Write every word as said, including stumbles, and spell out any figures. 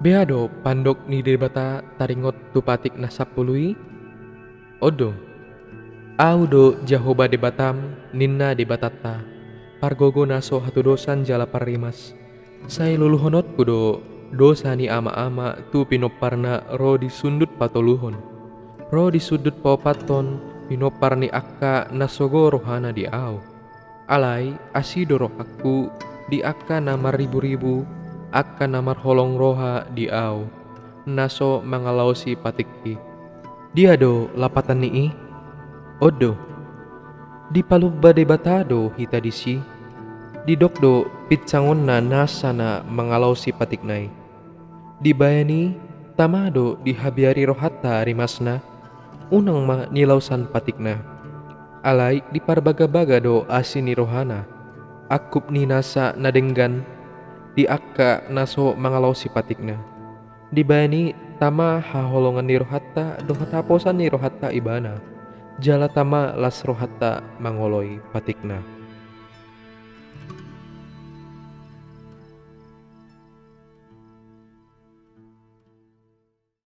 Bea do pandok ni Debata taringot tu patik na sampulu i? On do. Ahu do Jahowa Debatam, ninna Debatanta, pargogo na so hatudosan jala parrimas. Sai luluhononku do dosa ni ama-ama tu pinomparna ro di sundut patoluhon, ro di sundut paopathon pinompar ni angka na sogo rohana di ahu. Alai asi do rohangku di angka na marribu-ribu, angka na marholong roha di ahu, na so mangalaosi patikki. Dia do lapatan ni i? On do. Dipalumba Debata do hita disi. Didok do pinsangonna nasa na mangalaosi patikna i. Dibaen i tama do dihabiari rohanta rimasna, unang ma nilaosan patikna. Alai diparbaga-baga do asi ni rohana, angkup ni nasa na denggan di angka na so mangalaosi patikna. Dibaen i tama haholongan ni rohanta dohot haposan ni rohanta ibana, jala tama las rohanta mangoloi patikna.